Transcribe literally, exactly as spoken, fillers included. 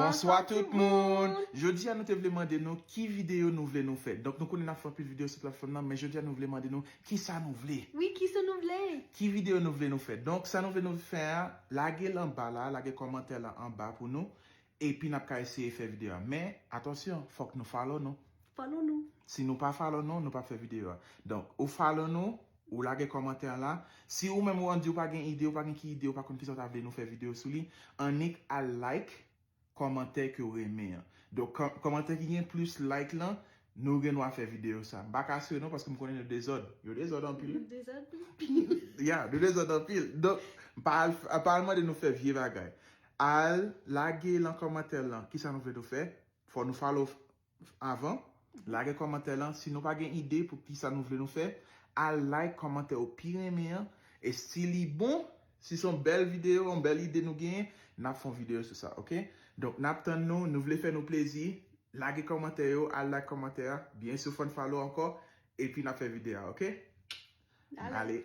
Bonswa tout moun! Jodi a nou te vle mande nou ki videyo nou vle nou fè. Donk nou konnen n ap fè anpil videyo sou platfòm nan, men jodi a nou vle mande nou kisa nou vle. Wi, kisa nou vle? Ki videyo nou vle nou fè. Donk sa nou vle nou fè a, lage l anba la, lage kòmantè la anba pou nou. Epi n ap ka eseye fè videyo a. Men, atansyon, fòk nou follow nou. Follow nou. Si nou pa follow nou, nou p ap fè videyo a. Donk, ou follow nou, ou lage kòmantè la. Si ou menm ou ann di ou pa gen ide, ou pa gen ki ide, ou pa konn kisa ou ta vle nou fè videyo sou li, annik al like kòmantè ke w renmen an. Donk, kò- kòmantè ki gen plis like lan, nou gen dwa fè videyo sa. M pa ka asire non, paske m konnen nou dezòd. Yo dezòd anpil. Dezòd anpil. Ya, nou dezòd anpil. Donk, pa al, pa al mande nou fè vye bagay. Al lage lan kòmantè lan kisa nou vle nou fè. Fò nou follow avan. Lage kòmantè lan. Si nou pa gen ide pou kisa nou vle nou fè, al like kòmantè ou pi renmen an. E si li bon, si se yon bèl videyo, yon bèl ide nou genyen, n ap fè yon videyo sou sa, oke? Donk, n ap tann nou, nou vle fè nou plezi. Lage kòmantè yo, al like kòmantè a. Byen si w fè n follow ankò, epi n ap fè videyo a, oke? Ale. Ale.